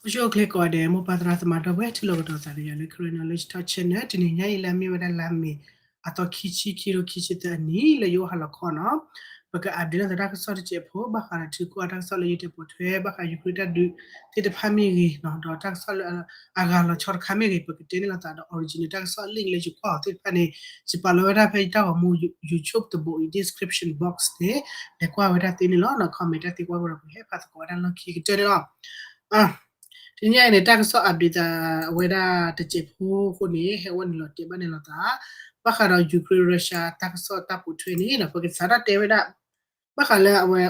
အိၣ်ဆူၣ်အိၣ်ချ့ကိးဂၤဒဲး မိၢ်ပၢ်သရၣ်သမါဒီပုၢ်ဝဲၢ် ထံၣ်လိာ်ကဒီးသးဒီးယၤလၢ Karen Knowledge Talk Channel တနံၤညါအံၤလၢအမ့ၢ်ဝဲဒၣ်လါမ့ၤ အသီခံဆံခံ ခံကထိခံဆံသၢအနံၣ် လၢယအိၣ်ဟါလီၤခီနီၤ ပက update လိာ်သးတၢ်ကစီၣ်တစဲးဖိ ဘၣ်ဃးဒီးထုးကွၢ်တၢ်ကစီၣ်လၢယတဲပိာ်ထွဲ ဘၣ်ဃး Ukraine တၢ်ဒုးသ့ၣ်တဖၣ်မ့ၢ်ဂ့ၤနီၤ ဒီးတၢ်ကစီၣ်လၢအဂၤလီၤဆီတခါမ့ၢ်ဂ့ၤ ပကတဲန့ၢ်လိာ်သးဒီး original တၢ်ကစီၣ် link လၢယကွၢ်အီၤသ့ၣ်တဖၣ်န့ၣ် ယပာ်လီၤဝဲဒၣ်ဖဲယတၢ်ဂီၤမူ YouTube တဘိအံၤ description box န့ၣ် လဲၤကွၢ်ဝဲဒၣ်သ့န့ၣ်လီၤ. comment တၢ်သ့ကွၢ်ဝဲဒီး ပကဟဲဖးသကိးဝဲဒၣ်လီၢ်ခံကတၢၢ်န့ၣ်လီၤ. တနံၤအံၤန့ၣ် တၢ်ကစီၣ် update သးအဝဲဒၣ်တစဲးဖိအဃိန့ၣ် ဟဲအိၣ်န့ၣ်လီၤတဲာ်ဘၣ်န့ၣ်လီၤသး ဘၣ်ဃးဒီး Ukraine Russia တၢ်ကစီၣ်တၢ်ပိာ်ထွဲန့ၣ်နီၤ ပကစးထီၣ်တဲဝဲဒၣ် ဘၣ်ဃးလၢအဝဲ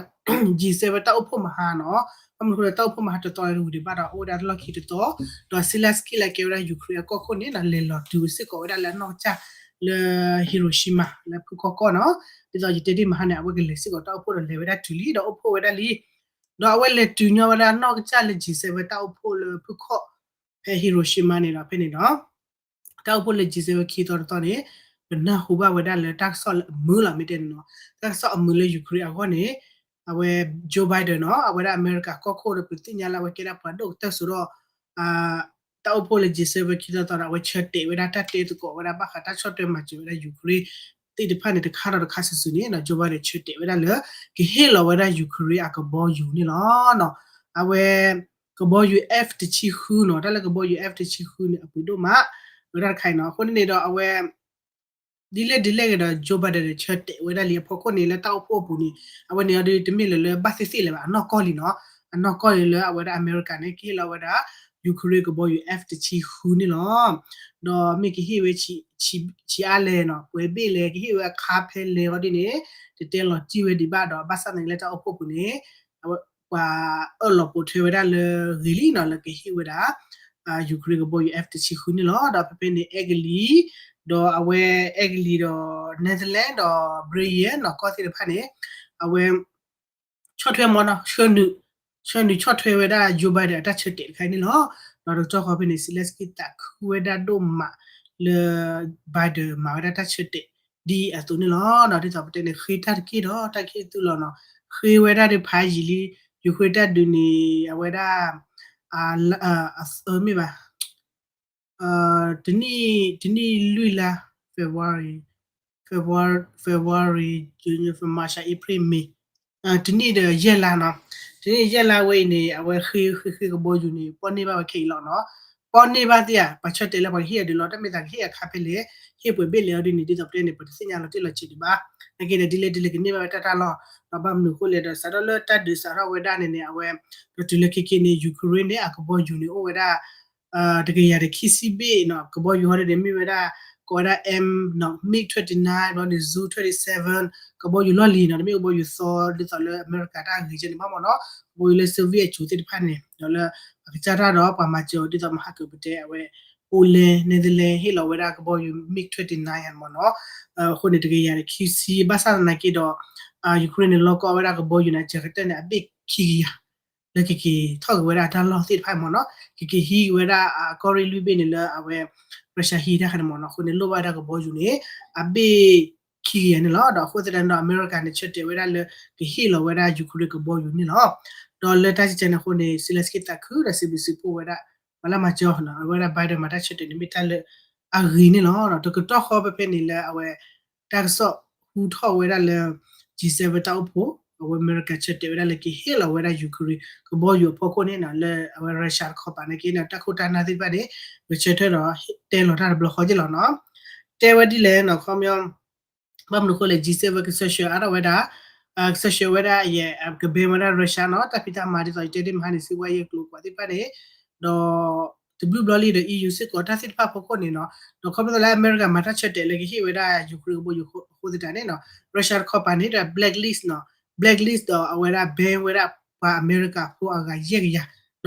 G seven တၢ်အိၣ်ဖှိၣ်မဟါနီၤ ဘၣ်မနုၤအဃိလၢတၢ်အိၣ်ဖှိၣ်မဟါတတီၤလၢဝံၤဒံးဘၣ်ဒီး အိၣ်ဝဲဒၣ်လီၢ်ခံတတီၤ ဒီး Zelenskyy လၢကဲဝဲဒၣ် Ukraine အကီၢ်ခိၣ်န့ၣ်နီၤ လဲၤလီၤတုၤဝဲစ့ၢ်ကီးဝဲဒၣ်လၢအနီၢ်ကစၢ်လၢ Hiroshima လၢဖုခီကီၢ်နီၤ ဒ်သိးယတဲဒ်မဟါန့ၣ် အဝဲကလဲၤစ့ၢ်ကီးတၢ်အိၣ်ဖှိၣ်ဒီးလဲၤဝဲဒၣ်တုၤလံ ဒီးအိၣ်ဖှိၣ်ဝဲဒၣ်လံ ဒီးအဝဲလဲၤတုၤညီဝဲဒၣ်နီၢ်ကစၢ်လၢ G seven တၢ်အိၣ်ဖှိၣ်လၢဖုခီၣ် ဖဲ Hiroshima န့ၣ်ဒီးဖဲန့ၣ်ဒီး တၢ်အိၣ်ဖှိၣ်လၢ G seven ခံသီတသီန့ၣ် ပနၢ်ဟူဘၣ်ဝဲဒၣ်လၢတၢ်ကစီၣ်လၢအမုာ်လီၤ မ့ၢ်တဲန့ၣ်နီၤ တၢ်ကစီၣ်အမုာ်လၢ Ukraine အဂီၢ်န့ၣ် အဝဲ Joe Biden နီၤ အဝဲဒၣ်အမဲရကၤကီၢ်ခိၣ်ဒီး ပသ့ၣ်ညါလၢအဝဲကဲဒၣ်ပှၤဒိၣ်ကတၢၢ်စိဒီး တၢ်အိၣ်ဖှိၣ်လၢ G seven ခံသီတသီဒီး အဝဲဆၢတဲာ်ဝဲဒၣ်တၢ်တဲသကိးဝဲဒၣ်ဘၣ်ဃးတၢ်ဆီၣ်ထွဲမၤစၢၤဝဲဒၣ် Ukraine သ့ၣ်တဖၣ်န့ၣ် တခါဒီးတခါစုာ်စုာ်န့ၣ် Joe Biden ဆၢတဲာ်ဝဲဒၣ်လၢ ကဟ့ၣ်လီၤဝဲဒၣ် Ukraine အကဘီယူၤန့ၣ်လီၤ. အဝဲ ကဘီယူၤ F တဆံဃုနီၤ တၢ်လၢကဘီယူၤ F တဆံဃုန့ၣ် အပှ့ၤဒိၣ်မး ဝဲဒၣ်တခါအံၤနီၤ အဃိန့ၣ်န့ၣ်ဒီးအဝဲ ဒ်လဲၣ်ဒ်လဲၣ်ဂ့ၤဒီး Joe Biden န့ၣ် ဆၢတဲာ်ဝဲဒၣ်လံအဖီခိၣ်န့ၣ် လၢတၢ်အိၣ်ဖှိၣ်အပူၤန့ၣ် အဝဲန့ၣ်အီၤဒ်တမ့ၢ်လၢၤလၢဘၣ်သ့ၣ်သ့ၣ်လၢၤဘၣ် အနီၢ်ကီၢ်လံနီၤ အနီၢ်ကီၢ်လံလၢအဝဲဒၣ်အမဲရကၤန့ၣ် ကဟ့ၣ်လီၤဝဲဒၣ် Ukraine ကဘီယူၤ F တဆံဃုန့ၣ်လီၤ. ဒီးမ့ၢ်ကဟ့ၣ်ဝဲ ဆံးအါလဲၣ်နီၤ ပှဲၤဘ့ၣ်လဲၣ် ကဟ့ၣ်ဝဲအခါဖဲလဲၣ်အီၤဒ်န့ၣ် တတဲလီၤတံၢ်ဝဲဒံးဘၣ်ဒီး ဘၣ်ဆၣ်သနာ်က့လၢတၢ်အိၣ်ဖှိၣ်ပူၤန့ၣ် ပှၤအၢၣ်လီၤပိာ်ထွဲဝဲဒၣ်လၢဂ့ၤလံနီၤ လၢကဟ့ၣ်ဝဲဒၣ် Ukraine ကဘီယူၤ F တဆံဃုန့ၣ်လီၤ. ဒီးဖဲဖဲန့ၣ် အဲကလံး ဒီးအဝဲအဲကလံးဒီး Netherlands ဒီး Belgium နီၤ ကီၢ်သ့ၣ်တဖၣ်န့ၣ် အဝဲ ဆီၣ်ထွဲမ့ၢ်နီၤ ဆှၢနုာ် ဆှၢနုာ်ဆီၣ်ထွဲဝဲဒၣ် Joe Biden အတၢ်ဆၢတဲာ်တခါန့ၣ်လီၤ. ဒီးတကတီၢ်ဃီဖဲန့ၣ် Zelenskyy သးခုဝဲဒၣ်ဒိၣ်မးလၢ Biden မၤဝဲဒၣ်တၢ်ဆၢတဲာ် ဒ်အသိးန့ၣ်လီၤ. ဒ်သိးပတဲန့ၣ် ဃ့တၢ်တက့ၢ်ဒီး တၢ်ကဟ့ၣ်သုလီၤနီၤ ဃ့ဝဲဒၣ်ဒ်ဖးယံာ်လံ Ukraine တၢ်ဒုးန့ၣ် အဝဲဒၣ် အမ့ၢ်ဘၣ် တနံၣ် တနံၣ်လွံၢ်လါ February February March April May တနံၣ်ဒီးယဲၢ်လါနီၤ တနံၣ်ယဲၢ်လါဝဲအံၤန့ၣ် အဝဲဃ့ဃ့ဃ့ကဘီယူၤန့ၣ် ပီၣ်န့ၢ်ဘၣ်ဝဲခဲအံၤလီၤနီၤ ပီၣ်န့ၢ်ဘၣ်သ့ဧါ ပှၤဆၢတဲာ်လၢပှၤကဟ့ၣ်အဒုးလီၤ တၢ်မ့ၢ်သးကဟ့ၣ်အခါဖဲလဲၣ် ဟ့ၣ်ပှဲၤဘ့ၣ်လဲၣ်အီၤဒ်န့ၣ် ဒ်သိးပတဲန့ၣ် ပတသ့ၣ်ညါလီၤတံၢ်လီၤဆဲးဒံးဘၣ် နာ်က့ဒီးဒ်လဲၣ်ဒ်လဲၣ်ကန့ၢ်ဘၣ်ဝဲတၢ်တၢ်လီၢ် ဒီးဘၣ်မနုၤအဃိလဲၣ်ဒီး စးထီၣ်လၢတၢ်ဒုးစးထီၣ်ဝဲဒၣ်န့ၣ်န့ၣ် အဝဲ ဒီးတုၤလၢခဲက့န့ၣ် Ukraine န့ၣ် အကဘီယူၤန့ၣ်အိၣ်ဝဲဒၣ် တကယၤဒီးခံဆံဘ့ၣ်နီၤ ကဘီယူၤဟီဒ်န့ၣ် မ့ၢ်ဝဲဒၣ် ကိးဝဲဒၣ် M နီၤ MiG twenty-nine ဘျီန့ၣ် Zu twenty-seven ကဘီယူၤလီၢ်လံၤနီၤ တမ့ၢ်ကဘီယူၤသီ ဒ်သိးလၢအမဲရကၤတၢ်ဂ့ၤကဲန့ၣ်ဘၣ်မ့ၢ်နီၤ ကဘီယူၤလၢ Soviet အစိၤသ့ၣ်တဖၣ်န့ၣ် ဒီးလၢ အကစၢ်တၢ်ဒီးပှၤမၤစၢၤအီၤဒ်သိးမဟါကၢၤပတဲအဝဲ Poland Netherlands ဟ့ၣ်လီၤဝဲဒၣ်ကဘီယူၤ MiG twenty-nine မ့ၢ်နီၤ အဃိန့ၣ် တကယၤဒီးခံဆံ ဘၣ်ဆၣ်သနာ်က့ဒီး Ukraine န့ၣ် လီၤကီဝဲဒၣ်ကဘီယူၤန့ၣ် အစှၤကတၢၢ်န့ၣ် အဘ့ၣ်ခံကယၤ လၢကက့ၤထီၣ်က့ၤဝဲဒၣ်တၢ်လီၢ်သ့ၣ်တဖၣ်မ့ၢ်နီၤ ကက့ၤဟံးက့ၤဝဲဒၣ်အကီၢ်ရ့ၣ်လွံၢ်ဘ့ၣ်န့ၣ်လၢအဝဲ Russia ဟံးတၢ်ခါန့ၣ်မ့ၢ်နီၤ အဃိန့ၣ် လိၣ်ဘၣ်ဝဲဒၣ်ကဘီယူၤန့ၣ် အဘ့ၣ်ခံကယၤန့ၣ်လီၤ ဒီးအဃိသတးန့ၣ်ဒီး အမဲရကၤန့ၣ် ဆၢတဲာ်ဝဲဒၣ်လၢ ကဟ့ၣ်လီၤဝဲဒၣ် Ukraine ကဘီယူၤန့ၣ်လီၤ ဒီးလၢတၢ်ကဲန့ၣ်အဃိန့ၣ် Zelenskyy သးခုဒီးစံးဘျုးစံးဖှိၣ်ဝဲဒၣ် ပှၤလၢမၤစၢၤအီၤ အဝဲဒၣ် Biden မၤတၢ်ဆၢတဲာ်န့ၣ် မ့ၢ်တၢ်လၢအဂ့ၤန့ၣ်လီၤ ဒီးတကတီၢ်ဃီဖဲဖဲန့ၣ်လၢအဝဲ တၢ်ကစီၣ်ဟူထီၣ်ဝဲဒၣ်လၢ G seven တၢ်အိၣ်ဖှိၣ် အဝဲအမဲရကၤဆၢတဲာ်ဝဲဒၣ်လၢကဟ့ၣ်လီၤဝဲဒၣ် Ukraine ကဘီယူၤအဖီခိၣ်န့ၣ်နီၤ လၢအဝဲ Russia တခီပၤန့ၣ်က့န့ၣ် တၢ်ခိၣ်တၢ်နၢ်သ့ၣ်တဖၣ်န့ၣ် ဂဲၤဆၢထၢၣ်ဒီးတဲလီၤတၢ်တဘျီဃီက့လီၤနီၤ တဲဝဲဒ်လဲၣ်နီၤ ခီပညီ ဘၣ်မနုၤအဃိလဲၣ် G seven ကဆှၢဆှၢအါထီၣ်ဝဲဒၣ် ကဆှၢဆှၢဝဲဒၣ်ယဲ ကဘဲဝဲဒၣ် Russia နီၤ တၢ်ဖံးတၢ်မၤဒ်သိးယတဲဒ်မဟါန့ၣ် စံးဝဲယဲကျိၤကွာ်သ့ၣ်တဖၣ်န့ၣ် ဒီး တဘျုးဘျီလံဒီး E U စ့ၢ်ကီးတၢ်သ့ၣ်တဖၣ်ဖီခိၣ်န့ၣ်နီၤ ဒီးခီဖျိလၢအမဲရကၤမၤတၢ်ဆၢတဲာ်လၢကဟ့ၣ်ဝဲဒၣ် Ukraine ကဘီယူၤအဃိသတးန့ၣ်နီၤ Russia တခီပၤန့ၣ်ဒီး blacklist နီၤ blacklist ဒီးအဝဲဒၣ် ban ဝဲဒၣ်ပှၤအမဲရကၤဖိအဂၤယဲၢ်ကယၤ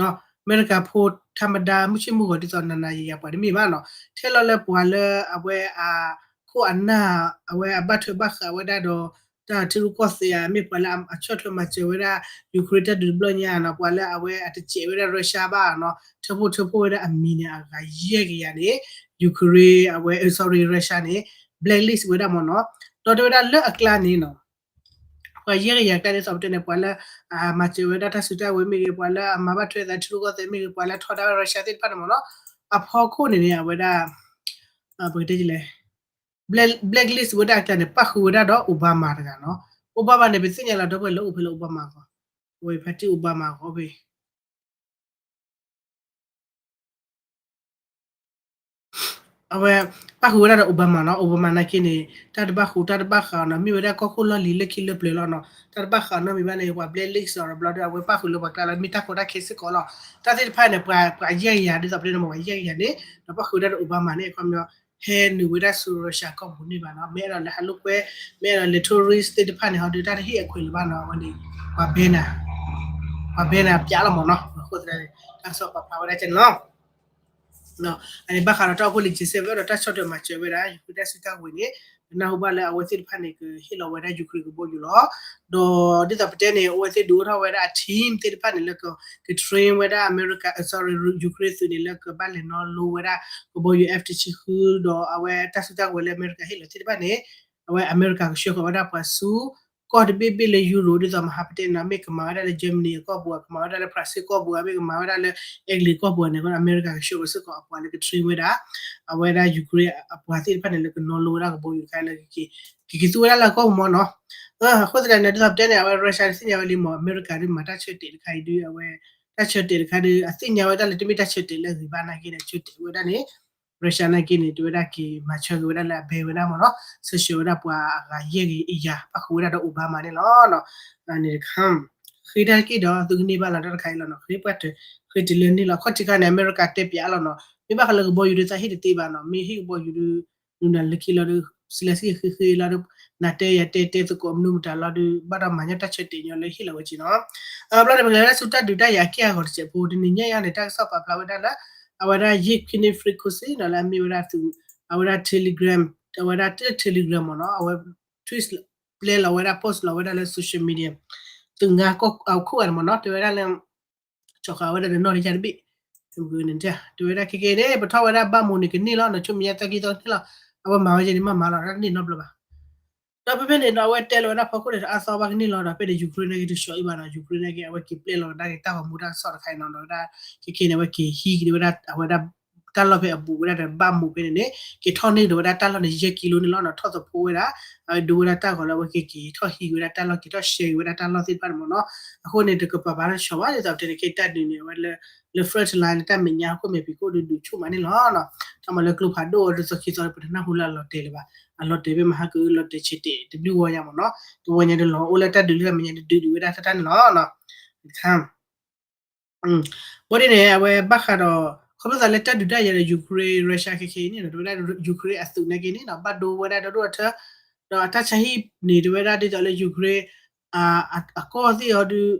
အမဲရကၤဖိ ထါမဒါ မုၢ်ဆ့ၣ်မုၢ်ဂီၤဒ်သိးနၤနၤယၤယၤပှၤတမ့ၢ်ဘၣ်နီၤ ထဲလီၤလၢပှၤလၢအဝဲအခိၣ်အနၢ် အဝဲအဘၣ်ထွဲဘၣ်ဃးဝဲဒၣ်ဒီး တၢ်ထံရူၢ်ကီၢ်သဲးဧါ မ့ၢ်ပှၤလၢအဆီၣ်ထွဲမၤစၢၤဝဲဒၣ် Ukraine တၢ်ဒုးတဘျီညါနီၤ ပှၤလၢအဝဲအတစဲးဝဲဒၣ် Russia ဘၣ်နီၤ ထၢဖှိၣ်ထၢဖှိၣ်ဝဲဒၣ်အမံၤန့ၣ် အဂၤယဲၢ်ကယၤန့ၣ် Ukraine အဝဲ sorry Russia န့ၣ် blacklist ဝဲဒၣ်မ့ၢ်နီၤ ဒီးတဲဝဲဒၣ်လၢအကျါန့ၣ်နီၤ ပှၤယဲၢ်ကယၤကျါဒ်သိးပတဲန့ၣ် ပှၤလၢ အမၤစၢၤဝဲဒၣ်တၢ်စုတၢ်ဝဲၤမ့ၢ်ဂ့ၤ ပှၤလၢအမၤဘၣ်ထွဲသးထံရူၢ်ကီၢ်သဲးမ့ၢ်ဂ့ၤ ပှၤလၢထီဒါဝဲ Russia သ့ၣ်တဖၣ်န့ၣ်မ့ၢ်နီၤ အဖီခိၣ်န့ၣ်န့ၣ် အဝဲဒၣ် ပကတဲလဲၣ် blacklist ဝဲဒၣ်အကျါန့ၣ် ပၣ်ဃုာ်ဝဲဒၣ်ဒီး Obama တဂၤနီၤ. Obama န့ၣ် ပသ့ၣ်ညါလီၤဒီပုၢ်ဝဲၢ်လၢအိၣ်ဖဲလၢ Obama ဂီၢ်, အဝဲဖါတံၢ် Obama ဂီၢ်ဖဲ အဝဲ ပၣ်ဃုာ်ဝဲဒၣ်ဒီး Obama နီၤ. Obama နာ်က့န့ၣ် တၢ်တဘၣ်ဃိးတၢ်တဘၣ်ဃးနီၤ မ့ၢ်ဝဲဒၣ်ကီၢ်ခိၣ်လီၢ်လံၤလၢခံလၢပျၢၤလီၤနီၤ. တၢ်တဘၣ်ဃးနီတမံၤဘၣ်န့ၣ် ပှၤ blacklist လီၤတဘျီဒီး အဝဲပၣ်ဃုာ်လၢပှၤကျါလီၤ မ့ၢ်တၢ်ကီတၢ်ခဲစ့ၢ်ကီးလီၤ. တၢ်သ့ၣ်တဖၣ်န့ၣ် ပှၤ ပှၤယဲၢ်ကယၤဒ်သိးပတဲန့ၣ် ပှၤယဲၢ်ကယၤန့ၣ် ဒီးပၣ်ဃုာ်ဝဲဒၣ်ဒီး Obama န့ၣ် အခီပညီ ဟဲနုာ်ဝဲဒၣ်ဆူ Russia ကီၢ်ပူၤန့ၣ်ဘၣ်နီၤ. မ့ၢ်အဲၣ်ဒိးလဲၤဟးလိာ်ကွဲ မ့ၢ်အဲၣ်ဒိးလဲၤ tourist သ့ၣ်တဖၣ်န့ၣ် ဟီဒီးတၢ်တဟ့ၣ်အခွဲးလၢၤဘၣ်နီၤ. အဝဲန့ၣ် ပှၤ ban နၤ ပှၤ ban နၤပျးလီၤမ့ၢ်နီၤ. အဃိသတးန့ၣ် တၢ်ကစီၣ်ပာ်ဖျါဝဲဒၣ်ကဲန့ၣ်လီၤ. အန့ၣ်ဘၣ်ဃးဒီးတၢ်အိၣ်ဖှိၣ်လံာ်က့စဲး ပအဲၣ်ဒိးတၢ်ဆီၣ်ထွဲမၤစၢၤဝဲဒၣ် Ukraine တၢ်စုတၢ်ဝဲၤန့ၣ် ပနၢ်ဟူဘၣ်လၢအဝဲသ့ၣ်တဖၣ်န့ၣ် ကဟ့ၣ်လီၤဝဲဒၣ် Ukraine ကဘီယူၤလီၤ. ဒီးဒ်သိးပတဲန့ၣ် အဝဲသ့ၣ်ဒုးအိၣ်ထီၣ်ဝဲဒၣ်အ team သ့ၣ်တဖၣ်န့ၣ်လၢက က train ဝဲဒၣ် America, sorry, Ukraine သုးန့ၣ်လၢကဘၣ်လဲၤနီၣ်လိဝဲဒၣ် ကဘီယူၤ F တဆံဃု ဒီးအဝဲတၢ်စုတၢ်ဝဲၤလၢအမဲရကၤဟ့ၣ်လီၤသ့ၣ်တဖၣ်န့ၣ် အဝဲအမဲရကၤကဆှၢဃီၤဝဲဒၣ်ပှၤဆူ ကီၢ်တဘ့ၣ်ဘ့ၣ်လၢ Europe ဒ်သိးမဟါပတဲန့ၣ် မ့ၢ်ကမၤဝဲဒၣ်လၢ Germany အကီၢ်ပူၤဧါ, ကမၤဝဲဒၣ်လၢ France ကီၢ်ပူၤဧါ, မ့ၢ်ကမၤဝဲဒၣ်လၢ Italy ကီၢ်ပူၤဧါန့ၣ် အမဲရကၤကဆှၢဝဲစ့ၢ်ကီးအပှၤလၢက train ဝဲဒၣ် အဝဲဒၣ် Ukraine အပှၤသ့ၣ်တဖၣ်န့ၣ်လၢကနီၣ်လိဝဲဒၣ်ကဘီယူၤတခါလၢ ကက့ၤသူဝဲဒၣ်လၢအကီၢ်ပူၤမ့ၢ်နီၤ. အဃိသတးန့ၣ် ဒ်သိးပတဲန့ၣ် အဝဲ Russia န့ၣ်သ့ၣ်ညါဝဲလံမ့ၢ် အမဲရကၤဒုးမၤတၢ်ဆၢတဲာ်တခါအံၤဒုး အဝဲ တၢ်ဆၢတဲာ်တခါဒုး အသ့ၣ်ညါဝဲဒၣ်လၢတမ့ၢ်တၢ်ဆၢတဲာ်လၢအဂ့ၤဘၣ်နာ်က့န့ၣ် ဆၢတဲာ်ဝဲဒၣ်န့ၣ် Russia နာ်က့န့ၣ် တဝဲဒၣ်က့ၤမၤဆၢက့ၤဝဲဒၣ်လၢအဘဲဝဲဒၣ်မ့ၢ်နီၤ ဆၢဆှၢဝဲဒၣ်ပှၤအဂၤယဲၢ်ဂၤအံၤယၤ ပၣ်ဃုာ်ဝဲဒၣ်ဒီး Obama န့ၣ်လီၤ. န့ၣ်တခါ ဃ့တၢ်တက့ၢ်ဒီး သုကန့ၢ်ဘၣ်လီၤတၢ်တခါအံၤလီၤနီၤ ဃ့ပှၤတ ဃ့တုၤလၢန့ၣ်လီၤ ခီၣ်ထံးခါန့ၣ် အမဲရကၤတဲပၠးလီၤနီၤ မ့ၢ်ဘၣ်ဃးလၢကဘီယူၤဒုးသးဟ့ၣ်တသ့ဘၣ်နီၤ မ့ၢ်ဟ့ၣ်ကဘီယူၤဒုး နုာ်နၤလၢခံလီၤဒုး စံးလၢစံးဃ့ဃ့လီၤဒုး နၤတဲယၤတဲတဲသကိးမနုၤမတၤလီၤဒုး ဘၣ်ဒီးမၤညီတၢ်ဆၢတဲာ်ညီလၢဟ့ၣ်လီၤဝဲက့ၤနီၤ အဘျီန့ၣ် ပကလဲၤဝဲဒၣ်ဆူတၢ်ဒုးတၢ်ယၤအက့ၢ်အဂီၤတစဲးဖိ တနံၤညါအံၤန့ၣ် တၢ်ကစီၣ်ပာ်ဖျါဝဲဒၣ်လၢ အဝဲဒၣ် Yevgeny Prigozhin နီၤ လၢအမ့ၢ်ဝဲဒၣ်သုး အဝဲဒၣ် Telegram အဝဲဒၣ် Telegram မ့ၢ်နီၤ အဝဲ tweet ပျဲလီၤဝဲဒၣ် post လီၤဝဲဒၣ်လၢ social media သုးငါကီၢ်ခိၣ်ဂၤန့ၣ်မ့ၢ်နီၤ တဲဝဲဒၣ်လၢ ကၠီဃာ်ဝဲဒၣ်ဒီးနီၢ်တယၢ်တဘ့ၣ် တဲဝဲဒၣ်ခဲကဲန့ၣ် ပထီၣ်ဝဲဒၣ်ဘၣ်မူးန့ၣ်ကန့ၢ်လီၤ နဆိမိၣ်ညါသၢကံသီကန့ၢ်လီၤ အဝဲမၤဝဲကဲန့ၣ်မ့ၢ်မၤလီၤ တၢ်တန့ၢ်နီတဘျီဘၣ် ဒီးဖဲဖဲန့ၣ်ဒီး အဝဲတဲလီၤဝဲဒၣ်ဖီခိၣ်န့ၣ် တအါသီဘၣ်ကန့ၢ်လီၤဒီး ဖဲန့ၣ် Ukraine နာ်က့တဆှီအံၤဘၣ်နီၤ Ukraine နာ်က့ အဝဲက့ၤပျဲလီၤဝဲဒၣ်က့ၤတၢ်ဂီၤမူတၢ်ကစီၣ်တခါအံၤနီၤ ဒီးဝဲဒၣ် ခဲကဲန့ၣ် အဝဲက့ၤဟံးက့ၤဝဲဒၣ် အဝဲဒၣ် တၢ်လီၢ်ဖဲအဘူးဝဲဒၣ်ဒီးဘၣ်မူးဖဲန့ၣ်န့ၣ် က့ၤထီၣ်န့ၢ်ဒီးဝဲဒၣ်တၢ်လီၢ်န့ၣ် ယဲၢ်ကံလိန့ၣ်လီၤနီၤ ထီၣ်သဖှိဝဲဒၣ် အဝဲဒိဝဲဒၣ်တၢ်ဂီၤလၢအဝဲက့ၤက့ၤထီၣ်ဟံးဝဲဒၣ်တၢ်လီၢ် က့ၤထီၣ်ရှဲက့ၤဝဲဒၣ်တၢ်လီၢ်သ့ၣ်တဖၣ်န့ၣ်မ့ၢ်နီၤ အဃိန့ၣ် တကပၤဘၣ်တဆီဘၣ် ဒ်သိးပတဲန့ၣ် ခဲတၢ်ဒုးန့ၣ် အဝဲလၢ လၢ front line လၢတၢ်မဲာ်ညါဟီၣ်ခိၣ်မဲာ်ဖံးခိၣ်ဒုးဒုးဆူၣ်မးန့ၣ်လီၤနီၤ တၢ်မၤလၢကျိဖးဒိၣ်အီၤဒုးသီခံသီ ပတနၢ်ဟူလၢအလီၤတဲာ်လၢၤဘၣ် အလီၤတဲာ်ဖဲမဟါကအု လီၤတဲာ်ဆဲးတဲာ်တဘျုးဝီညါမ့ၢ်နီၤ တဝီညါဒုးလီၤအိၣ်လၢတၢ်ဒုးလၢတၢ်မဲာ်ညါဒုးဒုးဝဲဒၣ်တၢ်တၢ်န့ၣ်လီၤနီၤ တခါ ဘၣ်ဒ်န့ၣ် အဝဲဘၣ်ဃးဒီး ခီဖျိသးလၢတၢ်ဒုးတၢ်ယၤဒီး Ukraine Russia ခဲခဲအံၤန့ၣ်ဒီး တဝဲဒၣ် Ukraine အသုးနာ်က့န့ၣ်ဒီး ဘၣ်ဒိဝဲဒၣ်ဒီဒိၣ်အထၢ ဒီးအတၢ်ဆါဟံၣ်န့ၣ် တဝဲဒၣ်ဒ်သိးလၢ Ukraine အကီၢ်သ့ၣ်အီၤဒုး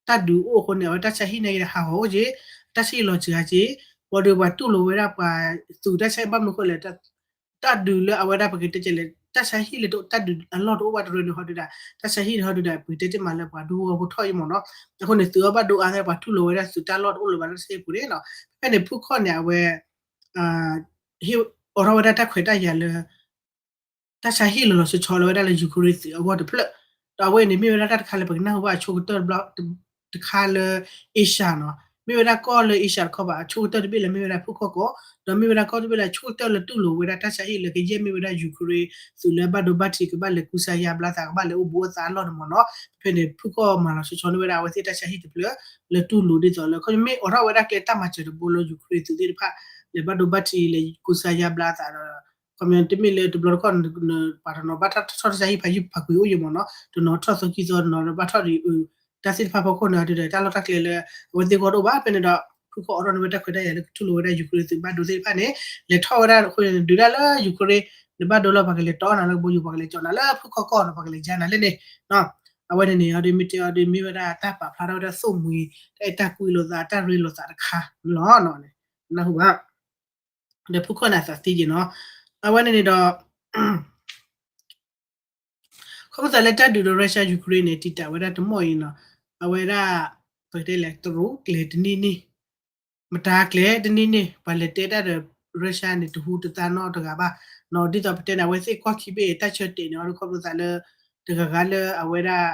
တၢ်ဒုးအိၣ်အဃိန့ၣ် အဝဲတၢ်ဆါဟံၣ်နာ်က့ဒီးဟးဂီၤအိၣ်က့ၤ တၢ်ဆါဟံၣ်လီၤစှၤက့ၤ ဘၣ်ဒီးပှၤတူၢ်လိာ်ဝဲဒၣ်ပှၤသုးတၢ်ဆါဟံၣ်ဘၣ်မနုၤအဃိလဲၣ် တၢ်ဒုးလၢအဝဲဒၣ်ပကတဲကဲလဲၣ် တၢ်ဆါဟံၣ်လၢတၢ်ဒုးအလီၢ်တအိၣ်ဘၣ်တရၢန့ၣ်ဟီဒုးဒၣ် တၢ်ဆါဟံၣ်န့ၣ်ဟီဒုးဒၣ် ပကတဲတ့ၢ်မးလၢပှၤဒူဖိထီၣ်အံၤမ့ၢ်နီၤ အဃိန့ၣ် သုးအီၣ်ဘၣ်ဒိအါသး ပှၤတူၢ်လိာ်ဝဲဒၣ်သုးတၢ်လီၢ်တအိၣ်လၢၤဘၣ်လၢတၢ်ဆါဟံၣ်ပူၤန့ၣ်နီၤ ဖဲန့ၣ် ဖုခီၣ်န့ၣ် အဝဲ ဟ့ၣ်အိးထီၣ်ဝဲဒၣ်တၢ်ခွဲးတၢ်ယာ်လၢ တၢ်ဆါဟံၣ်လီၤလီၤဆီဆီလၢဝဲဒၣ်လၢ Ukraine သုးအဂီၢ်တဖျၢၣ်, ဒီးအဝဲအံၤန့ၣ် မ့ၢ်ဝဲဒၣ်တၢ်တခါလၢပကနၢ်ဟူဘၣ်အဆိကတၢၢ်တဘျီ တခါလၢ Asia နီၤ, မ့ၢ်ဝဲဒၣ်ကီၢ်လၢ Asia တခီဘၣ် အဆိကတၢၢ်တဘ့ၣ်လၢမ့ၢ်ဝဲဒၣ်ဖုၣ်ခီၣ်ကီၢ်, ဒီးမ့ၢ်ဝဲဒၣ်ကီၢ်တဘ့ၣ်လၢအဆိကတၢၢ်လၢတူၢ်လိာ်ဝဲဒၣ်တၢ်ဆါဟံၣ်လၢကယဲၢ်မ့ၢ်ဝဲဒၣ် Ukraine သုးလၢအဘၣ်ဒိဘၣ်ထံး ကဘၣ်လဲၤကူစါယါဘျါသး ကဘၣ်လဲၤအိၣ်ဘူးအသးအလီၢ်န့ၣ်မ့ၢ်နီၤ, ဖဲန့ၣ် ဖုၣ်ခီၣ်မၤလီၤဆီဆီန့ၢ်ဝဲဒၣ်အဝဲသ့ၣ်တၢ်ဆါဟံၣ်တဖျၢၣ် လၢတူၢ်လိာ်ဒ်သိးလၢ ခီမ့ၢ်အိးထီၣ်ဝဲဒၣ်ကျဲတၢ်မၤစၢၤတဘိလၢ Ukraine သုးသ့ၣ်တဖၣ် လဲၤဘၣ်ဒိဘၣ်ထံး လဲၤကူစါယါဘျါသးဒီး ခီမ့ၢ်တမ့ၢ်လၢတဘျီတခီၣ် ပှၤတနီၤဘၣ်ထီၣ်ထီၣ်တၢ်ဆါဟံၣ်ဖးယံာ်ဖးကွံာ်အိၣ်ယံာ်မ့ၢ်နီၤ, တနီၤထီၣ်သီခံသီ တနီၤဘၣ်ထီၣ်ဒံး တၢ်သ့ၣ်တဖၣ်ဖီခိၣ်န့ၣ် တၢ်လီၢ်တၢ်ကျဲလၢ အဝဲသ့ၣ်ဂီၢ်တအိၣ်ဘၣ် ဖဲန့ၣ်ဒီး ဖုၣ်ခီၣ်အိးထီၣ်န့ၢ်ဝဲတၢ်ခွဲးတၢ်ယာ်လၢကတူၢ်လိာ်ဝဲဒၣ် Ukraine သုးဘၣ်ဒိသ့ၣ်တဖၣ်န့ၣ် လဲၤထီၣ်ဝဲဒၣ်အဃိန့ၣ် ဒုးဒၣ်လၢ Ukraine နဘၣ်ဒိလီၤ ပှၤကလဲၤတီနၤလၢကဘီယူၤ ပှၤကလဲၤကၠီနၤလၢဖုၣ်ခီၣ်ကီၢ်နီၤ ပှၤကလဲၤယါနၤလၢန့ၣ် အဝဲန့ၣ်န့ၣ် အီၤဒ်မ့ၢ်တဲအီၤဒ်မ့ၢ်ဝဲဒၣ်တၢ်ပာ်ဖျါထီၣ်ဝဲဒၣ်သိၣ်မှံၤ တၢ်အဲၣ်တၢ်ကွံလိာ်သး တၢ်ရ့လိာ်သးတခါလီၤ. နၢ်ဟူဘၣ် ဒီးဖုၣ်ခီၣ်န့ၣ်အသးသံက့ၤနီၤ, အဝဲန့ၣ်န့ၣ်ဒီး ခီဖျိသးလၢတၢ်ဒုးဒီး Russia Ukraine န့ၣ် တံာ်တာ်ဝဲဒၣ်တမီၢ်အံၤနီၤ, အဝဲဒၣ် ပကတဲလဲၣ် တရူးကျဲၤတနံၣ်န့ၣ် မတၤကျဲၤတနံၣ်န့ၣ် ပှၤလဲၤတဲတၢ်ဒီး Russia န့ၣ် တဟူတသါနီတဂၤဘၣ်နီၤ, ဒ်သိးပတဲန့ၣ် အဝဲသ့ၣ်ကွၢ်ခံဘ့ၣ်တၢ်ဆၢတဲာ်န့ၣ် အီၤဒ်ခီဖျိသးလၢ တဂၤဂၤလၢအဝဲဒၣ်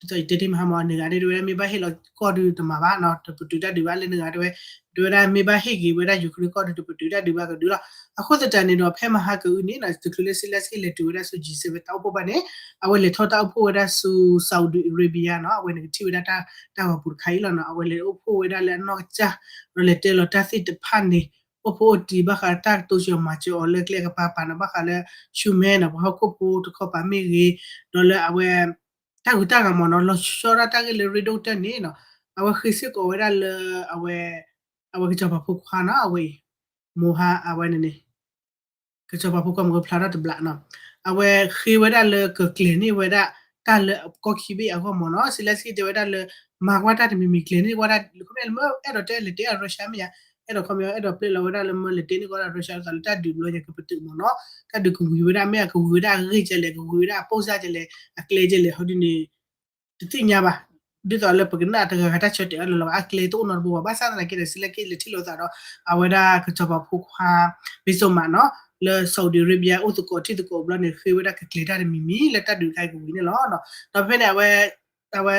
ဒ်သိးယတဲတ့ၢ်မဟါမၢ် နဂၤဒၣ်တဲဝဲဒၣ် မ့ၢ်ဘၣ်ဟ့ၣ်လီၤကီၢ်ဒုးတမၤဘၣ်နီၤ, တပတုာ်တၢ်ဒုးဘၣ်လၢနဂၤတဲဝဲ, တဲဝဲဒၣ်မ့ၢ်ဘၣ်ဟ့ၣ်က့ၤဝဲဒၣ် Ukraine ကီၢ်ဒုး တပတုာ်တၢ်ဒုးဘၣ်ကဒုလီၤ. အဃိသတးန့ၣ်ဒီး ဖဲမဟါကအုန့ၣ်နီၤ တချုးလၢ Zelenskyy လဲၤတုၤဝဲဒၣ်ဆူ G seven တၢ်အိၣ်ဖှိၣ်ဘၣ်န့ၣ် အဝဲလဲၤထီၣ်တၢ်အိၣ်ဖှိၣ်ဝဲဒၣ်ဆူ Saudi Arabia နီၤ, အဝဲန့ၣ်ကထံၣ်ဝဲဒၣ်တၢ်ဂီၤပူၤတခါအံၤလီၤနီၤ, အဝဲလဲၤအိၣ်ဖှိၣ်ဝဲဒၣ်လၢအနီၢ်ကစၢ် ဒီးလဲၤတဲလီၤတၢ်သ့ၣ်တဖၣ်န့ၣ် အိၣ်ဖှိၣ်အိၣ်တံၢ်ဘၣ်ဃးတၢ်ကတိၤစၢၤမၤစၢၤအီၤလၢကျဲကပၤပၤနီၤ, ဘၣ်ဃးလၢ ဆူမဲနီၤ ပှၤဟီၣ်ခိၣ်ဖိတခီပၤမ့ၢ်ဂ့ၤ, ဒီးလၢအဝဲ တၢ်ဂုၤတၢ်ဂၤမ့ၢ်နီၤ လီၤဆီဒၣ်တၢ်ဂ့ၢ်လၢ ရ့ဒိၣ်ကတၢၢ်န့ၣ်နီၤ, အဝဲဃ့စ့ၢ်ကီးဝဲဒၣ်လၢ အဝဲ အဝဲကစီၤပၤဖိခွါနီၤ, အဝဲအံၤ မိၤဟါ အဝဲန့ၣ်န့ၣ် ကစီၤပၤဖိခွါမ့ၢ်ကဖျါထီၣ်တဘျီနီၤ, အဝဲဃ့ဝဲဒၣ်လၢကကျဲၤန့ၢ်ဝဲဒၣ် တၢ်လၢအကီၢ်ခံဘ့ၣ်အဂီၢ်မ့ၢ်နီၤ, Zelenskyy တဲဝဲဒၣ်လၢ မၤကွၢ်တၢ်တမံၤမံၤ ကျဲၤန့ၢ်ဝဲဒၣ် ခီပညီလၢမ့ၢ်အဲၣ်ဒိးတဲလဲၤတဲအ Russia မ့ၢ်ယါ, အဲၣ်ဒိးခီပညီအဲၣ်ဒိးပျဲလီၤဝဲဒၣ်လၢမၢလဲၤတဲန့ၢ်ကီးဒၣ် Russia လၢသးလၢတၢ်ဒုးဘျီညါကပတုာ်မ့ၢ်နီၤ, တၢ်ဒုးကဝံၤဝဲဒၣ် မ့ၢ်အကဝံၤဝဲဒၣ်အဂ့ၢ်ကလဲၣ် ကဝံၤဝဲဒၣ်အပိၢ်စၢ်ကလဲၣ် အကျဲကလဲၣ် ဟီဒ်န့ၣ် တသ့ၣ်ညါဘၣ်, ဒ်သိးလၢပကနၣ်တဂၤဂၤတၢ်ဆၢတဲာ်အီၤလီၤလီၤ အကျဲတအိၣ်နီတဘိဘၣ်, ဘၣ်ဆၣ်သနာ်က့ဒီး Zelenskyy လဲၤထံၣ်လိာ်သးဒီး အဝဲဒၣ်ကစီၤပၤဖိခွါ ဘ့စိမးနီၤ, လၢ Saudi Arabia အိၣ်သကိးထံၣ်သကိးဘျီန့ၣ် ဃ့ဝဲဒၣ်ကကျဲၤတၢ်တမံၤမံၤ လၢတၢ်ဒုးတခါအံၤကဝံၤန့ၣ်လီၤ. ဒီးဖဲန့ၣ် အဝဲ အဝဲ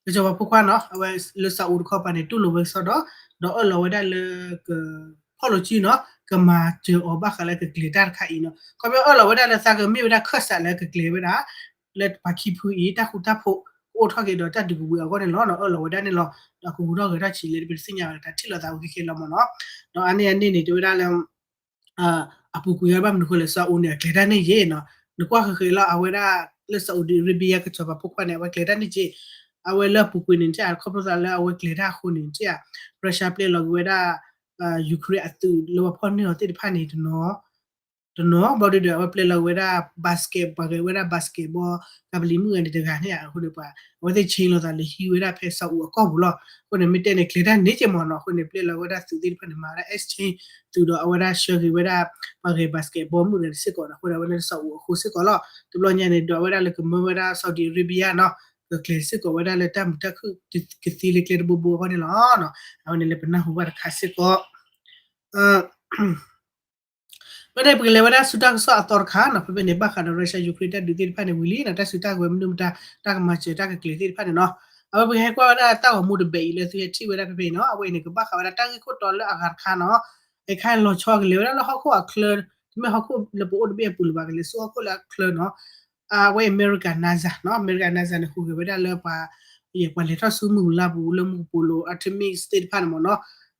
ကစီၤပၤဖိခွါနီၤ အဝဲလၢ Saudi တခီပၤန့ၣ် တူၢ်လိာ်ဝဲကစီဒီး ဒီးအၢၣ်လီၤဝဲဒၣ်လၢ ကဖီၣ်လိာ်စုနီၤ ကမၤစၢၤအီၤဘၣ်ဃးလၢကကျဲၤတၢ်တခါအံၤနီၤ, ခီပညီအၢၣ်လီၤဝဲဒၣ်လၢသးကမ့ၢ်ဝဲဒၣ်ခၢၣ်စးလၢကကျဲၤဝဲဒၣ် လၢပှၤခံဖုအံၤ တၢ်ဃူတၢ်ဖိး ကအိၣ်ထီၣ်က့ၤဒီးတၢ်ဒုးကဝံၤအဂီၢ်န့ၣ်လီၤနီၤ, အၢၣ်လီၤဝဲဒၣ်န့ၣ်လီၤ. ဒီးကဝံၤထီၣ်ဂဲၤထီၣ်ဆံးလဲၣ် ပတသ့ၣ်ညါဘၣ် တၢ်ထံၣ်လိာ်သးဝဲခဲခဲလီၤမ့ၢ်နီၤ. ဒီးအါန့ၢ်အန့ၣ်န့ၣ် တဲဝဲဒၣ်လၢ အပူၤကွံာ်အီၤဘၣ်မနုၤဃိလဲၣ် Saudi န့ၣ် အကျဲၤတၢ်န့ၢ်ယ့ၣ်နီၤ, နကွၢ်ဃဲၤဃဲၤလီၤ အဝဲဒၣ်လၢ Saudi Arabia ကစီၤပၤဖိခွါန့ၣ် အဝဲကျဲၤတၢ်န့ၢ်က့ၤ, အဝဲလၢအပူၤကွံာ်န့ၣ် တဲခီဖျိသးလၢအဝဲကျဲၤတၢ်အဃိန့ၣ် တဲ Russia ပျဲလီၤက့ၤဝဲဒၣ် Ukraine အသုးလၢပှၤဖီၣ်န့ၢ်အီၤသ့ၣ်တဖၣ်န့ၣ် တနီၤ တနီၤ ဘျီဒုဒီး အဝဲပျဲလီၤက့ၤဝဲဒၣ် basketball ပှၤဂဲၤဝဲဒၣ် basketball ကပလံၤမုၣ်ဂၤန့ၣ်တဂၤန့ၣ် အဃိန့ၣ်ပှၤ အဝဲသ့ၣ် change လိာ်သးလဲၤဟံးဝဲဒၣ်ဖဲ Saudi အကီၢ်ပူၤလီၤ. အဃိန့ၣ် မ့ၢ်တဲန့ၣ် ကျဲၤတၢ်န့ၢ်က့ၤမ့ၢ်နီၤ, အဃိန့ၣ် ပျဲလီၤဝဲဒၣ်သုးသ့ၣ်တဖၣ်န့ၣ် မၤဝဲဒၣ် exchange သုးဒီးအဝဲဒၣ်ဆှၢက့ၤဝဲဒၣ် ပှၤဂဲၤ basketball မုၣ်ဂၤန့ၣ်စ့ၢ်ကီးနီၤ, အဃိန့ၣ် အဝဲန့ၣ် Saudi အဃိစ့ၢ်ကီးလီၤ. တဘျီညါန့ၣ်ဒီး အဝဲဒၣ်လၢကမၢဝဲဒၣ် Saudi Arabia နီၤ, ကကျဲၤစ့ၢ်ကီးဝဲဒၣ်လၢတၢ်မုာ်တၢ်ခုၣ်ကသ့လၢကျဲတဘိဘိအဂီၢ်န့ၣ်လီၤ. အဝဲန့ၣ်လၢပနၢ်ဟူဘၣ်တခါစ့ၢ်ကီး ဘၣ်န့ၣ် ပကလဲၤဝဲဒၣ်ဆူတၢ်ကစီၣ်အသီတခါနီၤ, ဖဲဖဲန့ၣ် ဘၣ်ဃးဒီး Russia Ukraine တၢ်ဒုးသ့ၣ်တဖၣ်န့ၣ်ဝံၤလံနီၤ, တၢ်စုတၢ်ကဝဲၤမနုၤမတၤ တၢ်ကမၤစၢၤတၢ်ကကျဲၤသ့ၣ်တဖၣ်န့ၣ်နီၤ, အဝဲပကဟဲကွၢ်ဝဲဒၣ်တၢ်ဂီၤမူတဘ့ၣ်အံၤလၢသုဟဲထံၣ်ဝဲဒၣ်ဖဲဖဲအံၤနီၤ, အဝဲအံၤန့ၣ် ကဘၣ်ဃးဝဲဒၣ်တၢ်ဂ့ၢ်ခိၣ်တီလၢအဂၤတခါနီၤ, အခါလီၤဆီကလဲၤဝဲဒၣ်လၢဟီၣ်ခိၣ်အချၢ, တမ့ၢ်ဟီၣ်ခိၣ်လၢပအိၣ်တဘ့ၣ်အပူၤလၢၤဘၣ်, ကလဲၤဆူဟီၣ်ခိၣ်လၢအချၢနီၤ အဝဲအံၤ America NASA နီၤ, America NASA န့ၣ် ဟူးဂဲၤဝဲဒၣ်လၢပှၤ ပှၤလဲၤထီၣ်ဆူမုၢ်ပူၤလါပူၤလၢမူကပိာ်လိၤ Artemis သ့ၣ်တဖၣ်န့ၣ်မ့ၢ်နီၤ,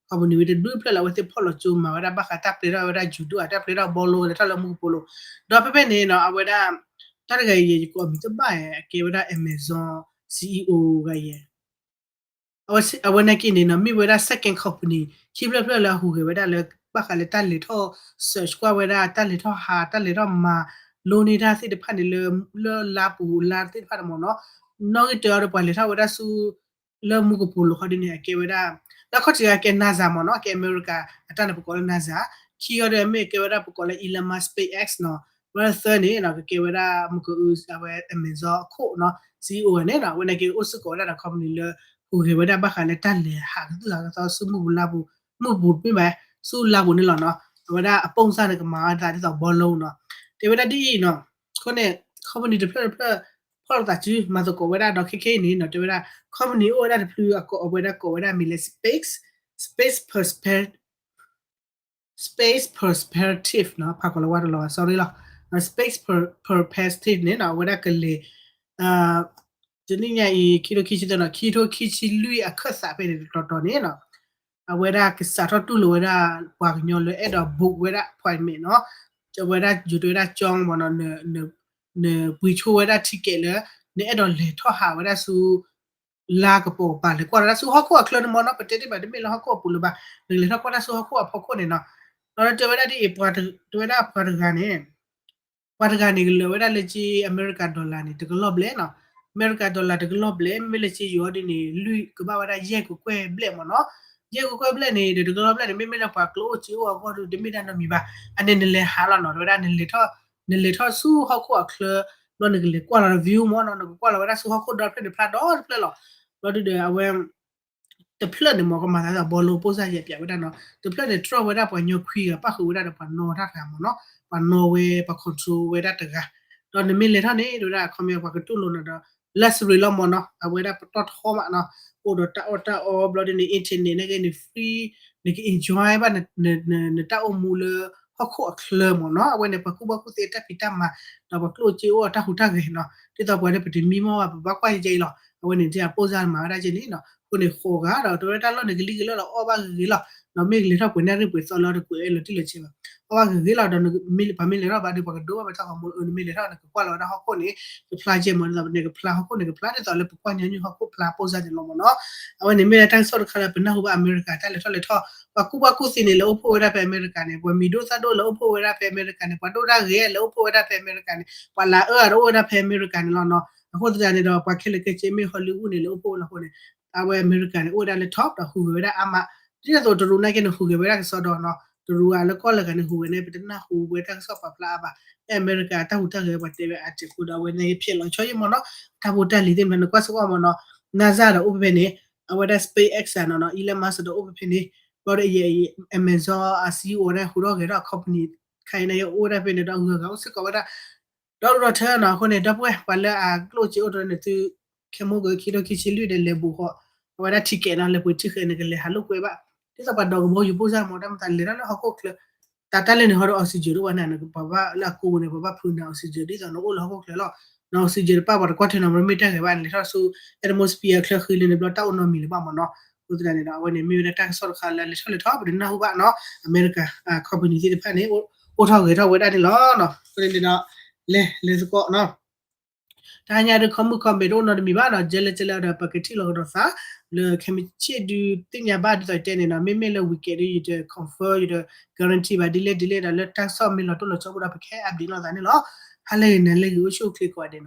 company ဝဲတဒူၣ်ဖျၢၣ်လၢအဝဲသ့ၣ်ဖီၣ်လီၤကၠိမၤဝဲဒၣ်ဘၣ်ဃးတၢ်ပျဲထီၣ်ဝဲဒၣ် judo တၢ်ပျဲထီၣ် ball လဲၤထီၣ်လၢမူကပိာ်လိၤ, ဒီးဖဲဖဲန့ၣ်နီၤ အဝဲဒၣ် တၢ်တဂၤအံၤ ယကိးအမံၤတဘၣ် အကဲဝဲဒၣ် Amazon CEO ဂၤအံၤ အဝဲနာ်က့န့ၣ်နီၤ မ့ၢ်ဝဲဒၣ် second company ခံဖျၢၣ်ဖျၢၣ်လၢအဟူးဂဲၤဝဲဒၣ်လၢ ဘၣ်ဃးလၢတၢ်လဲၤထီၣ် search ကွၢ်ဝဲဒၣ် တၢ်လဲၤထီၣ်ဟး တၢ်လဲၤထီၣ်မၤလိန့ၢ်တၢ်သ့ၣ်တဖၣ်န့ၣ်လၢ လၢလါပူၤလါသ့ၣ်တဖၣ်န့ၣ်မ့ၢ်နီၤ, နီၣ်ဂံၢ်တၢအီၤဒီးပှၤလဲၤထီၣ်ဝဲဒၣ်ဆူ လၢမူကပိာ်လိၤခီဒ်န့ၣ် အကဲဝဲဒၣ် လၢခီၣ်ထံးအကဲ NASA မ့ၢ်နီၤ, အကဲ America အတၢ်န့ၣ် ပကိးလၢ NASA, ခံအီၤဒီးမ့ၢ်ကဲဝဲဒၣ်ပကိးလၢ Elon Musk SpaceX နီၤ, ဝဲဒၣ်သၢန့ၣ် ကကဲဝဲဒၣ်မကအု အဝဲ Amazon အခိၣ်နီၤ CEO ဂၤန့ၣ်နီၤ, အဝဲနာ်က့အိၣ်စ့ၢ်ကီးဝဲဒၣ်ဒီး company လၢ ဟူးဂဲၤဝဲဒၣ်ဘၣ်ဃးလၢတၢ်လဲၤဟးကသုၣ်ဟးကသီဆူမူပူၤလါပူၤ, မူပူၤတမ့ၢ်ဘၣ်, ဆူလါပူၤန့ၣ်လီၤနီၤ, အဝဲဒၣ်အပိၢ်စၢ်န့ၣ် ကမၤအသးဒ်သိး ball နီၤ, တဲဝဲဒၣ်ဒ်အံၤနီၤ, အဃိန့ၣ် company တဖျၢၣ်တဖျၢၣ် ဖီၣ်လိာ်သးစု မၤသကိးဝဲဒၣ်ဒီးခဲခဲအံၤန့ၣ်နီၤ, တဲဝဲဒၣ် company အိၣ်ဝဲဒၣ်တဖုအကိးဝဲဒၣ်ကိးဝဲဒၣ်မံၤလၢ Space, Space Perspe Space Perspective နီၤ, ဖးကီးလၢဝါတလီၤ sorry လီၤ, Space Per- Perspective န့ၣ်နီၤ အဝဲဒၣ်ကလဲၤ တနံၣ်ညါအံၤ ခံထိခံဆံသၢနီၤ ခံထိခံဆံလွံၢ်အခၢၣ်သးဖဲန့ၣ်တတီၤတီၤန့ၣ်နီၤ, အဝဲဒၣ်ကစးထီၣ်တူၢ်လိာ်ဝဲဒၣ်ပှၤကညီလၢအဲၣ်ဒိး book ဝဲဒၣ် appointment နီၤ, အဝဲဒၣ်ယူၤတဝဲဒၣ်ကၠီမ့ၢ်နီၤ, နပှ့ၤဆိဝဲဒၣ် ticket လၢ နအဲၣ်ဒိးလဲၤထီၣ်ဟးဝဲဒၣ်ဆူ လါကပိာ်ကပၤ လဲၤကွၢ်လီၤဝဲဒၣ်ဆူဟီၣ်ခိၣ်အချၢန့ၣ်မ့ၢ်နီၤ, ပတဲတ့ၢ်မး တမ့ၢ်လၢဟီၣ်ခိၣ်အပူၤလၢၤဘၣ်, နကလဲၤထီၣ်ကွၢ်တၢ်ဆူဟီၣ်ခိၣ်အဖီခိၣ်န့ၣ်နီၤ, ဒီးတဲဝဲဒၣ်ဒ်အံၤ တဲဝဲဒၣ်ပှၤတဂၤန့ၣ် ပှၤတဂၤန့ၣ် ကလၢာ်ဝဲဒၣ်လၢက့ America dollar န့ၣ် တကလီၢ်ဘျဲၣ်နီၤ, America dollar တကလီၢ်ဘျဲၣ်, မ့မ့ၢ်လၢက့ယိၤဒ်န့ၣ် လွံၢ်ကဘၣ်ဝဲဒၣ်ယဲၢ်ကကွဲၢ်ဘျဲၣ်မ့ၢ်နီၤ, ယဲၢ်ကကွဲၢ်ဘျဲၣ်န့ၣ်ဒီး တကလီၢ်ဘျဲၣ်န့ၣ် မ့မ့ၢ်လၢပှၤကျိအိၣ်စ့အိၣ်အဂီၢ်ဒီး တမ့ၢ်ဒၣ်နီတမံၤဘၣ်, အန့ၣ်နလဲၤဟးလီၤနီၤ, တဲဝဲဒၣ် နလဲၤထီၣ်ဆူဟီၣ်ခိၣ်အချၢ ဘျီနကလဲၤကွၢ်လီၤ view မ့ၢ်နီၤ, နကကွၢ်လီၤဝဲဒၣ်ဆူဟီၣ်ခိၣ်ဒီဖျၢၣ်န့ၣ် ဖျါဒီတဖျၢၣ်လီၤ. ဘျီဒုဒီးအဝဲ တဖျၢၣ်န့ၣ်မ့ၢ်ကမၤသးဒ်သိး ballon ပိၢ်စၢ်ယဲၢ်ပၠးဝဲဒၣ်နီၤ, တဖျၢၣ်န့ၣ် တြီၢ်ဝဲဒၣ်ပှၤကညီခွံဂၤ ပၣ်ဃုာ်ဝဲဒၣ်ဒီးပှၤနီၣ်တၢ်တဂၤမ့ၢ်နီၤ, ပှၤနီၣ်ဝဲ ပှၤ control ဝဲဒၣ်တဂၤ, ဒီး ဒီးနမ့ၢ်လဲၤထီၣ်န့ၣ် တဲဝဲဒၣ် ခီပညီ ပှၤကတူၢ်လိာ်နၤဒီး luxury လီၤမၢ်နီၤ, အဝဲဒၣ်ပတီၢ်ထီမးနီၤ, အိၣ်ဒီးတၢ်အီၣ်တၢ်အီဘျီဒ်န့ၣ် internet န့ၣ်ဂ့ၤန့ၣ် free, နက enjoy ဘၣ် နတၢ်အိၣ်မူလၢဟီၣ်ခိၣ်အချၢမၢ်နီၤ, အဝဲန့ၣ် ပှၤကူၣ်ဘၣ်ကူၣ်သ့တၢ်ဖံးတၢ်မၤ, ဒီးပှၤကျိၣ်စ့အိၣ်အတၢ်ဟူးတၢ်ဂဲၤနီၤ, ဒ်သိးပှၤဒီးပတမံမီၢ်ဘၣ် ပဘၣ်ကွၢ်ယဲအံၤလီၤ, အဝဲန့ၣ် အပိၢ်စၢ်မၤဝဲဒၣ်ကဲန့ၣ်နီၤ, အဃိန့ၣ် ဃိးဂၤဒီး တဲဝဲဒၣ်တၢ်လီၢ်န့ၣ်ကလံၤကလၢာ်လီၤ အီၣ်ဘၣ်ဂ့ၤဂ့ၤလီၤ, ဒီးမ့ၢ်ကလဲၤထီၣ်ပှဲၤန့ၣ်ရ့ၣ်ပှဲၤသီလၢတကွဲးလီၤတံၢ်လီၤဆဲးဘၣ်, အီၣ်ဘၣ်ဂ့ၤဂ့ၤလီၤ ဒီး ပှၤမ့ၢ်လဲၤထီၣ်ဘၣ်ဒီး ပှၤကဒိဘၣ်ပတၢ်ဂီၤမူ နမ့ၢ်လဲၤထီၣ်နကကွၢ်လီၤဝဲဒၣ်ဟီၣ်ခိၣ်န့ၣ် ကဖျါကဲမၢ် ဒ်သိးပနကဖျါဟီၣ်ခိၣ်န့ၣ် ကဖျါဒ်သိးလၢပကွၢ်ညီနုၢ်ဟီၣ်ခိၣ်ဖျါပိၢ်စၢ်န့ၣ်လီၤမၢ်နီၤ, အဝဲန့ၣ်မ့ၢ်ဒၣ်တၢ်ကစီၣ်တခါလၢပနၢ်ဟူဘၣ်အမဲရကၤတၢ်လဲၤထီၣ်လဲၤထီၣ်, ပှၤကူၣ်ဘၣ်ကူၣ်သ့န့ၣ် လဲၤအိၣ်ဖှိၣ်ဝဲဒၣ်ဖဲအမဲရကၤန့ၣ်, ပှၤမံၤဒိၣ်သၣ်ဒိၣ်လဲၤအိၣ်ဖှိၣ်ဝဲဒၣ်ဖဲအမဲရကၤန့ၣ်, ပှၤဒိၣ်တၢ်ဂ့ၤလဲၤအိၣ်ဖှိၣ်ဝဲဒၣ်ဖဲအမဲရကၤန့ၣ်, ပှၤလၤအၢအီၤဒီးအိၣ်ဝဲဒၣ်ဖဲအမဲရကၤန့ၣ်လီၤနီၤ, အဃိသတးန့ၣ်ဒီး ပှၤခဲလၢာ်ခဲဆ့မ့ၢ် Hollywood န့ၣ်လဲၤအိၣ်ဖှိၣ်ဝဲလီၤအဃိန့ၣ်, အဝဲအမဲရကၤန့ၣ် အိၣ်ဝဲဒၣ်လၢ top ဒီးဟူးဂဲၤဝဲဒၣ်အါမး, ဒ်သိးတရူးနာ်က့န့ၣ် ဟူးဂဲၤဝဲဒၣ်ကစီဒီနီၤ, တရူးအလၢကီၢ်လၢဂၤန့ၣ် ဟူးဂဲၤန့ၣ် ပတနၢ်ဟူဝဲတၢ်ကစီၣ်ပာ်ဖျါအါဘၣ်, အမဲရကၤတၢ်ဟူးတၢ်ဂဲၤပှၤတဲဝဲအါတံၤအဃိဒီး အဝဲန့ၣ်ဖျဲးလီၤဆီယံၢ်မၢ်နီၤ, တၢ်ဖိတၢ်လံၤသ့ၣ်တဖၣ်န့ၣ် ကွၢ်စ့ၢ်ကီးမၢ်နီၤ, NASA ဒီးအိၣ်ဖဲဖဲန့ၣ်, အဝဲဒၣ် SpaceX နီၤနီၤ Elon Musk ဒီးအိၣ်ဖဲဖဲန့ၣ်, ဘျီဒီး Amazon အ CEO န့ၣ် ဟူးထီၣ်ဂဲၤထီၣ်အ company ခါအံၤန့ၣ် အိၣ်ဝဲဒၣ်ဖဲန့ၣ်ဒီး ဂုၤဂၤအိၣ်စ့ၢ်ကီးဝဲဒၣ် ဒီဒူၣ်ဒီထၢနီၤ, အဃိန့ၣ် ဒီပုၢ်ဝဲၢ် ပှၤလၢအကျိၣ်စ့အိၣ်တရၢန့ၣ် သု ခဲမိၢ်ကခံဒီခံဆံလွံၢ်ဒီး လဲၤဘူးဃီ အဝဲဒၣ် ticket နီၤ လဲၤပှ့ၤ ticket န့ၣ် ကလဲၤဟးလိာ်ကွဲဘၣ်, ဒ်သိးပှၤဒီးကဘီယူၤပိၢ်စၢ်မၢ် တၢ်မတၤလဲၤထီၣ်လၢဟီၣ်ခိၣ်ချၢ, တၢ်တၢ်လၢန့ၣ်ဟီဒီး oxygen ဒိၣ်ဘၣ်နၤန့ၣ် ပှၤဘၣ်လၢအကိးပူၤန့ၣ် ပှၤဘၣ်ဖုးနၤ oxygen ဒ်သိးနအိၣ်လၢဟီၣ်ခိၣ်ချၢလီၤ, န oxygen တပၣ်ပှၤတကွၢ်ထွဲနီၤ မ့ၢ်တၢ်ဂ့ၤဘၣ် နလဲၤထီၣ်ဆူ atmosphere ချၢဃံလၢန့ၣ် ဘျီတၢ်အိၣ်နီတမံၤလၢၤဘၣ်မၢ်နီၤ, အဃိသတးန့ၣ်ဒီး အဝဲန့ၣ်မ့ၢ်ဝဲဒၣ်တၢ်ကစီၣ်တခါလၢလဲၤထီၣ်လဲၤထီၣ် ပတနၢ်ဟူဘၣ်နီၤ, အမဲရကၤ company သ့ၣ်တဖၣ်န့ၣ် အိၣ်ထီၣ်ဂဲၤထီၣ်ဝဲဒၣ်န့ၣ်လီၤ, အဃိန့ၣ်ဒီး လဲၤလဲၤသကိးနီၤ တဟါညါဒုး ခီမုၢ်ခီဘဲးတအိၣ်နီတမံၤဘၣ်နီၤ, ကဲလၢကဲလၢဒီး ပကထံၣ်လိာ်ကဒီးသး လၢခဲမုၢ်ဆ့ၣ်ဒုးသ့ၣ်ညါဘၣ်ဒ်သိးတဲန့ၣ်နီၤ, မ့မ့ၢ်လၢ weekend ဒုး ယတ confirm ယတ guarantee ဘၣ် ဒ်လဲၣ်ဒ်လဲၣ်ဒီး လၢတၢ်ကစီၣ်မ့ၢ်လီၤတိၢ်လီၤဆီအိၣ်ဒီး ပကဟဲ update လိာ်သးန့ၣ်လီၤ, ဟါလၢအဂ့ၤ နၤလၢအဂ့ၤ အိၣ်ဆူၣ်အိၣ်ချ့ကိးဂၤဒဲးနီၤ.